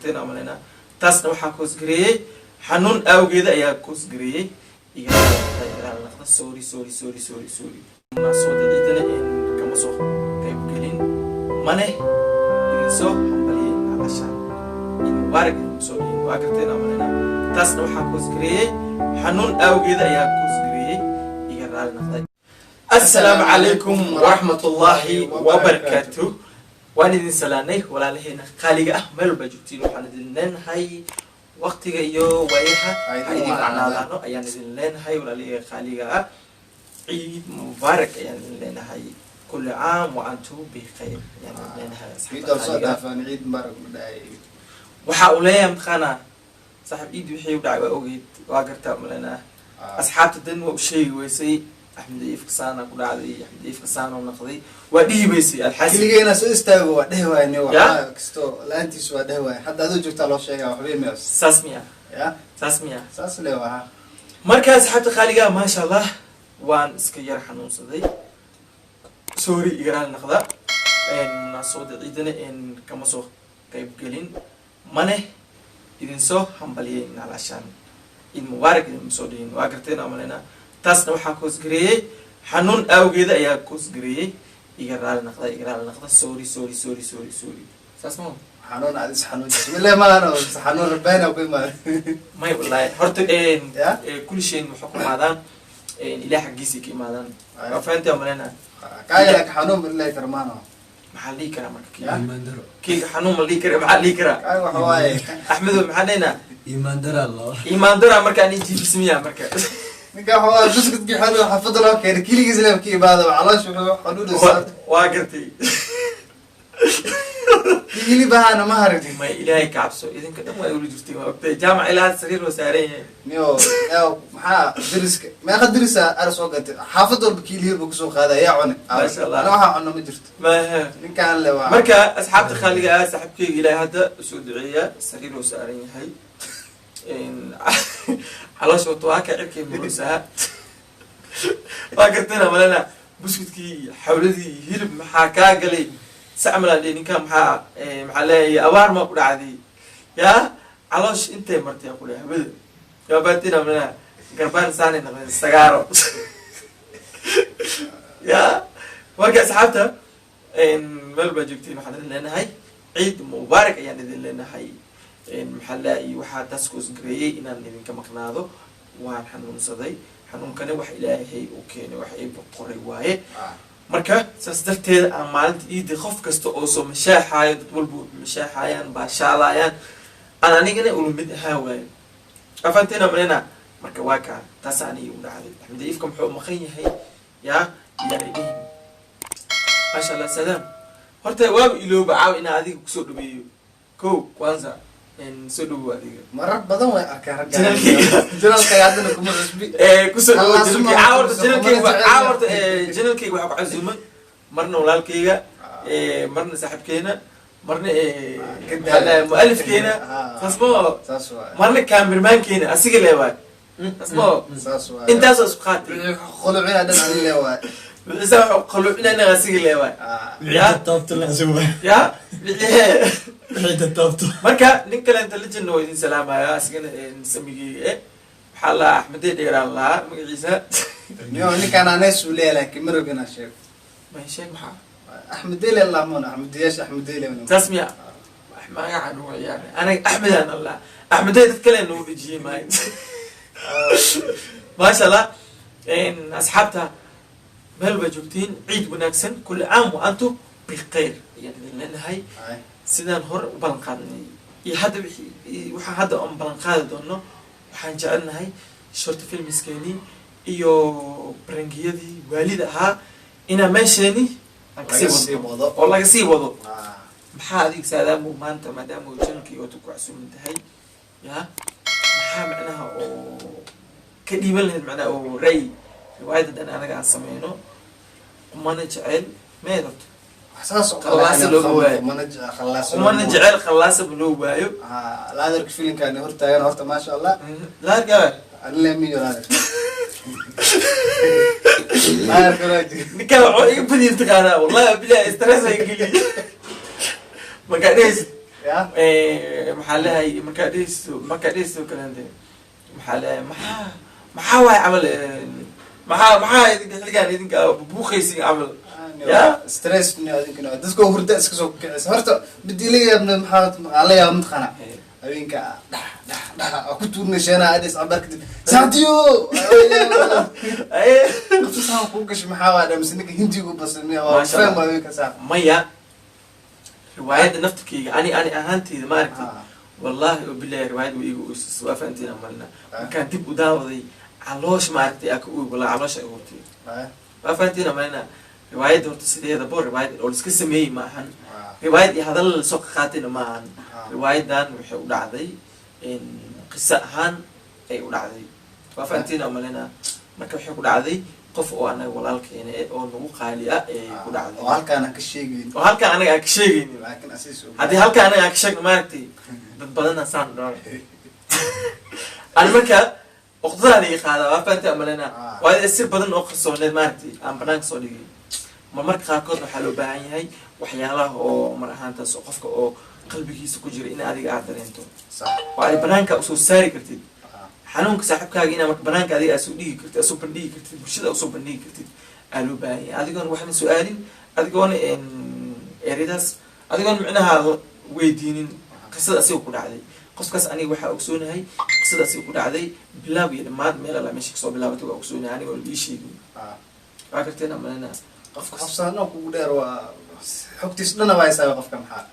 Malaynaa taasna waxaa koosgareeyey xanuun awgeeda ayaa koosgareeyey. Iga sorry, sorry, sorry, sorry, sorry. Munaasabada ciidana kama soo qaybgelin, mane idin soo hambaliyey. Calashaan "Ciid mubaarak" idin soo dhihin, waa garteen malaynaa. Taasna waxaa koosgareeyey xanuun awgeeda ayaa koosgareeyey. Iga raali noqday. Assalaamu calaykum waraxmatullaahi wabarakaatu. Waan idin salaanay, walaalaheena qaaliga ah, meel walbaa joogtiin. Waxaan idin leenahay waqtiga iyo waayaha ha idin wacnaadaano ayaan idin leenahay. Walaalaheena qaaliga ah, ciid mubaarak ayaan idin leenahay. Kulli caam wa antum bikhayr ayaan idin leenahay, asxaabta Ciidaa soo qaaliga ah. dhaafaan, ciid mubaarak ma dhahay. Waxa uu leeyahay, mataqaanaa, saaxiib, ciid wixii u dhacay waa ogeyd, waa gartaa maleenaa. Asxaabta dan waa u sheegi weysay. Axmed Iifka saana ku dhacday, Axmed Iifka saanoo noqday, waa dhihi weysay alxaasi. Keligay inaa soo istaago waa dhehi waay ni. Ya? Waxaa kasto la-aantiisu waa dhehi waay. Hadda adoo joogtaa loo sheegaa, waxba imeos. Saas miya? Ya. Saas miya? Saas le waa. Marka asxaabta qaaliga, maasha Allah, waan iska yar xanuunsaday. Sorry, igaraal naqda. Munaasabada ciidana kama soo qaybgelin, mane idin soo hambaliyey. Calashaan "Ciid mubaarak" idin soo dhihin, waa garteen amaleynaa. Taasna waxaa koosgareeyey xanuun awgeeda ayaa koosgareeyey. Iga raali naqda, iga raali naqda. Sorry, sorry, sorry, sorry, sorry. Saas ma Xanuun aad is xanuunjis wile maahano, xanuun rabbaana ku imaada. May, wallahi horta Ya? Kulli shayn waxay ku imaadaan ilaah xaggiisay ka imaadaan. Waa fahantii amaleynaa. Kaaga laakiin xanuun ma dhihi karo maano. Maxaa la dhihi karaa marka? Ya? Iimaan daro. Keyga xanuun ma la dhihi kara? Maxaa la dhihi karaa? Kaaga waxa waaye. Axmedo, maxaa dhehnaa? Iimaan dara loo. Iimaan daraa marka ani jiifismiya marka. Ninka waxa waaye buskudkii xanuun xaafadda loo keenay, keligiis le ka imaada, caloosha wuxuu xanuunaysaa. Waa gartay. Hilibahana ma haragtid. May, Ilaahay ka cabso. Idinka dhan waa ula jirtay, waa ogtay, jaamac ilaa hadda sariir loo saaran yahay. Niyo niyo, maxaa deriska meeqa derisa ara soo gatay? Xaafad walba kiil hilib buu kusoo qaaday, yaa cune. Maasha Allah. Ana waxaa cunno ma jirto. Maha. Ninkaan le waa. Marka asxaabta khaaliga ah, saaxiibkeyga ilaahay hadda usoo duceeya, sariir loo saaran yahay, caloosha wato, waa ka cirkay murusaha, waa gartana malena. Buskudkii iyo xawladii iyo hilib maxaa kaa galay? Sacmalaan dhe ninka, maxaa leeyahay, abaar maa ku dhacday? Yaa caloosh intay martay ku leeyahay hawada yaa baatina malena, garbaan saanay naqdeen sagaaro ya. Marka asxaabta, meel baa joogtiin, waxaan idin leenahay ciid mubaarak ayaan idin leenahay. Maxaa leeyahay, waxaa taas koosgareeyey inaan idinka maqnaado, waan xanuunsaday. Xanuunkani wax Ilaahay uu keenay, wax Eeba qoray waaye. Marka saas darteeda aan maalinta iidi qof kasta oo soo mashaaxaayo, dad walba mashaaxayaan, baashaalayaan, aan anigana ula mid ahaa waayo. Afanteena malena. Marka waa kaa taas aniga u dhacday. Axmed Ifka muxuu maqan yahay yaa yaanay dhihin. Maasha Allah, salaam. Horta waaba ilooba caawa inaa adiga kusoo dhaweeyo. Ko kwanza soo dhawow adiga. Marar badan way arkaan ragga. Channelkayga. Channelkayga haddana kuma cusbi. Kusoo dhawow. Allah. Channelkayga Suma caawa horta suma channelkayga jecel. Caawa horta channelkayga waxaa ku casuuman marna walaalkayga, marna saaxiibkeena, marna maxaa la dhahay, mualifkeena. Saas ma Saas waay. Marna cameramankeena asiga le waay. Saas ma Saas waay. Intaasoo isku qaatay. Qulucina dhan ani le waay. Wixii wuxuu qaluucinayna asiga le waay. Wixii taabto la isugu. Ya. Wixii taabto. Marka nin kale inta la jirna waa idin salaamaya. Asigana samigeyga waxaa lahaa Axmedey Dheeraan lahaa magaciisa. Niyo, ninkaan anees uu leeyahay, laakiin ma rabin inaan sheego. Ma sheeg maxaa? Axmed Dele lamon, Axmedeyaasha Axmed Dele. Saas miya? Magacaan ugu ciyaarnay anaga Axmedaan allah Axmedey, dad kale nagu dhejiyey maayo. Maasha Allah, asxaabta, meel baa joogtiin, ciid wanaagsan. Kulli caam wa antum bikhayr ayaan idin leenahay. Sidaan hore u ballan qaadnay iyo hadda wixii waxaan hadda aan ballan qaadi doono, waxaan jecelnahay short filmskeenii iyo prankiyadii waalida ahaa inaan meesheeni aan kasii Laga sii wadno wado. Oo laga sii wado. Maxaa adiga saadaamu maanta, maadaama uu channelkii oota ku casuuman tahay, ya maxaa macnaha oo ka dhiiban lahayd, macnaha oo ra'yi riwaayadda dhan anaga aan sameyno, Qumana Jecel meedato? Saas oo kale. Khallaasa looga waayo. Qumana jecel khallaasa. Qumana Jecel khallaasaba loo waayo. Laadarka filimkaani hortaagan horta, maasha Allah. Laarkaa. Anile miyo laadarka laa jiro. Ninkaa waxuu iga badiya taqaanaa, wallahi bilahi, stress ay geliye markaa dhehaysid. Ya. Maxaa leeyahay, markaa dhehayso kalente, maxaa leeyahay, maxaa waay camal, maxaa idinka xilligaan idinka buuqaysin camal? Ya? Stress ni adinkana dadka hurda iska soo kicisa. Horta mid ila yaabna, maxaa la yaaba mataqaana? Habeenka dhax dhax dhax aa ku tuurnaysheenaa adis cabaar kadib saacdiyo qabsasaan kuu gashay. Maxaa waa dhaa mise ninka hindigu basan waa? Masha Allah. Faham habeenka saa. Maya, riwaayadda naftirkeyga ani ahaanteyda, ma aragtay? Wallahi oo bilahi, riwaayad wa iga oysis, waa fahanteen malina. Markaan dib u daawaday, caloosh, ma aragtay, aa ka ooy, wallahi caloosha ay hurtay. Waa fahanteen malina. Riwaayadda horta sideeda bo riwaayad oo liska sameeyey ma ahan, riwaayad iyo hadalla lasoo qaqaatayna ma ahan. Riwaayadan waxay u dhacday qiso ahaan ay u dhacday, waa fahanteen malina. Marka waxay ku dhacday qof oo anaga walaalkeena eh oo nagu qaali ah ee ku dhacday. Oo halkaan aan ka sheegayn. Oo halkaan anaga aan ka sheegaynin. Laakiin asiis og. Haddii halkaan anaga aan ka sheegno, maaragtay, dad badana saan dhan ani marka uqdadaan iga qaadaa, waa fahanteen malina. Waa sir badan oo qarsooneed, maaragtay, aan banaanka soo dhigay. Ma marka qaarkood waxaa loo baahan yahay waxyaalaha oo mar ahaantaas oo qofka oo qalbigiisa ku jira in adiga aad dareento oo aad banaanka usoo saari kartid. Xanuunka saaxiibkaaga inaa marka banaanka adiga aad soo dhigi kartid, aad soo bandhigi kartid, bulshada usoo bandhigi kartid aa loo baahan yahay, adigoon waxna su-aalin, adigoona ereydaas, adigoon micnaha weydiinin qisada asiga ku dhacday qofkaas. Aniga waxaa ogsoonahay qisada asiga ku dhacday bilaab iyo dhammaad, meel alla meesha kasoo bilaabatay waa ogsoonahay, anigoo la ii sheegin. Waa karteen amalena. Qofka xafsaan oo kugu dheer waa xogtiis dhana waa haysaa qofka, maxaa?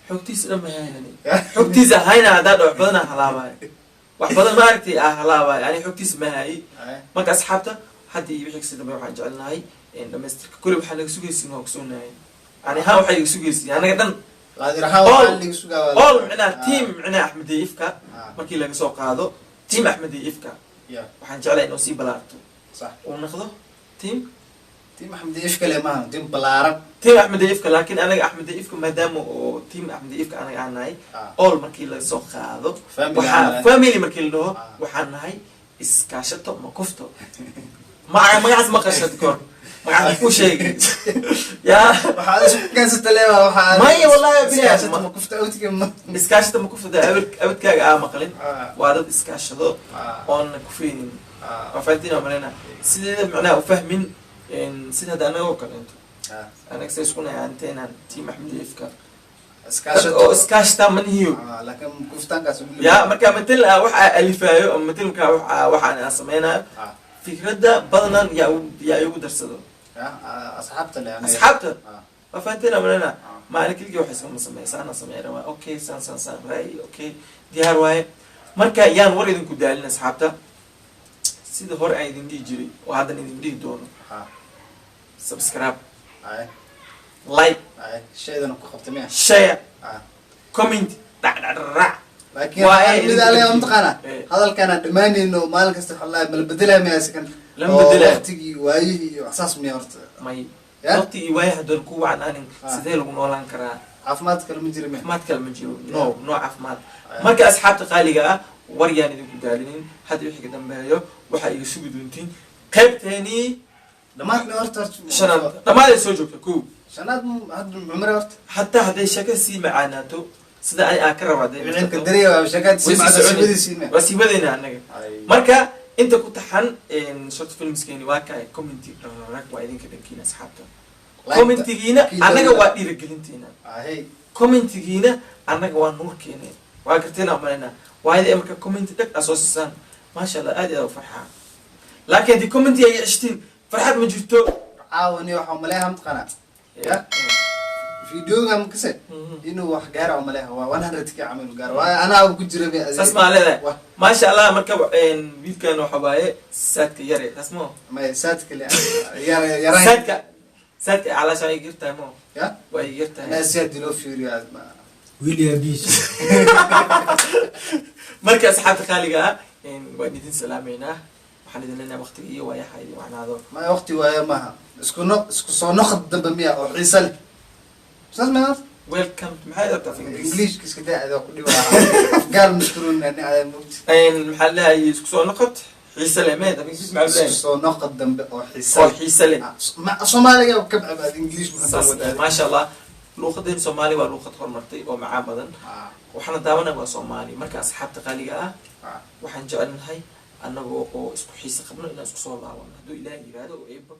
Xogtiisa dhan mahayani, xogtiisa hayna haddaa dha wax badan aa halaabaayo, wax badan, maaragtay, aa halaabaayo. Ani xogtiisa ma hayi. Marka asxaabta, hadda iyo wixii kasii dambe waxaan jecelnahay dhamaystirka. Kulli waxaa naga sugaysin waa ogsoonahay, ani ahaan waxay iga sugaysin anaga dhan. Qaadir ahaan waxaa laga sugaa all micnaha team, micnaha Axmediye Ifka. Markii laga soo qaado team Axmediye Ifka, waxaan jeclahay inuu sii balaarto, uu noqdo team. Team Axmed Ifka le maaha, team balaaran. Team Axmediye Ifka, laakiin anaga Axmediye Ifka, maadaama oo team Axmediye Ifka anaga aan nahay, all markii laga soo qaado, Family waxaa aan nahay. Family markii la dhaho, waxaan nahay iskaashato ma kufto. Magacaas ma qashad kor, magacaas ku sheegay yaa? Waxaad isku keensata leewa waxaa. Maya, wallahi billahi. Iskaashato ma kufta awtiga ma. Iskaashata ma kufto dee abadkaaga aa maqlin. Waa dad iskaashado oona kufeynin. Waa fahantiin malena sideeda macnaha ufahmin sida hadda anaga oo kaleento. Anaga sa isku nahay anteenan team Axmed Ifka dad Iskaashato oo iskaashtaa manihiyo. Laakiin kuftaankaas ya marka matal ah waxa alifaayo ama matalka waxa waxaan aan sameynaayo, fikradda badanan yaa igu darsado. Asxaabta le anaga. Asxaabta. Waa fahanteen malena. Maalin keligii waxa iskama sameeya, saana sameeya rabaa, okay, saan saan saan raay, okay, diyaar waaye. Marka yaan war idinku daalin, asxaabta. Sida hore aan idin dhihi jiray oo haddana idin dhihi doono, subscribe, like, Ay, shaydana ku qabtay miya? Share, comment, dhac dhac dhac. Laakiin Waa mid idinka ale dhigi. mataqaana, hadalkaan dhammaanayno maalin kasta wallahi mala bedelaa miya isagan? Lama Oo bedelaayo. Waqtigii waayihii iyo waxsaas miya horta? May. Ya? Waqti iyo waayaha doon ku wacnaanin. Sidee lagu noolaan karaa? Caafimaad kale ma jira miya? Caafimaad kale ma jiro, no, no caafimaad. Marka asxaabta qaaliga ah, war yaan idinku daalinin. Hadda wixii ka dambeeyo waxaa iga sugi doontiin qaybteenii Dhammaad miya horta horta? Shanaad dhammaaday soo joogta ko. Shanaad hadda cumre horta. Hataa hadday sheekada sii macaanaato sida ani aan ka raba hadday Ficilka noqoto, dareeya waa sheekaad way sii sii macda soconay. sibadiisii miya? Waa sii wadayna annaga. Marka inta ku taxan short filmskeeni waa kaay. Comment rag waa idinka dhankiina, asxaabta. Commentigiina annaga waa dhiirigelintiina. Ahey. Commentigiina annaga waa nuurkeena, waa garteena umaleyna. Waayo marka commenti dhag aa soo siisaan, maasha Allah, aad iyo aad u farxaa. Laakiin haddii commenti ay ceshtiin, farxad ma jirto. Caawani waxaa umaleeha mataqaanaa Ya? Videoga makase inuu wax gaara umaleeha waa 100 k camal uu gaaro, waayo anaa ku jira miya? Saas maa leedahay? Wah. Maasha Allah. Marka wiilkan waxa waaye saadka yare, saas mo? Maya, saad kale yara yaraan. Saadka calaasha ay girtahay mo? Ya. Waa ay girtahay. Anaa si haddii loo fiiriyo Wiil aabihiis. Marka asxaabta qaaliga ah, waan idin salaameynaa. Waxaan idin leenahay waqtiga iyo waayaha idin wacnaado. Maya, waqti waayo maaha. Isku soo noqod dambe miya oo xiisa leh, saas maya horta? Welcome, maxay rabtaa af Ingiriis? Englishka iska daa, adaa ku dhibaa gaal mashkuruun ani adaa mogti. Maxaa leeyahay, isku soo noqod xiise leh meed af Ingiriis maxaa Isku leeyahay? soo noqod dambe oo xiisa oo leh. xiise leh. Soomaaliga ka bacbaad English maxaa Saas. wadaad. Maasha Allah. Luuqadeen Soomaali waa luuqad horumartay oo macaan badan. Waxaana daawanaya waa Soomaali. Marka asxaabta qaaliga ah, waxaan jecelnahay annagoo oo isku xiise qabno inaan isku soo laabano, hadduu Ilaah yiraahdo oo Eebba.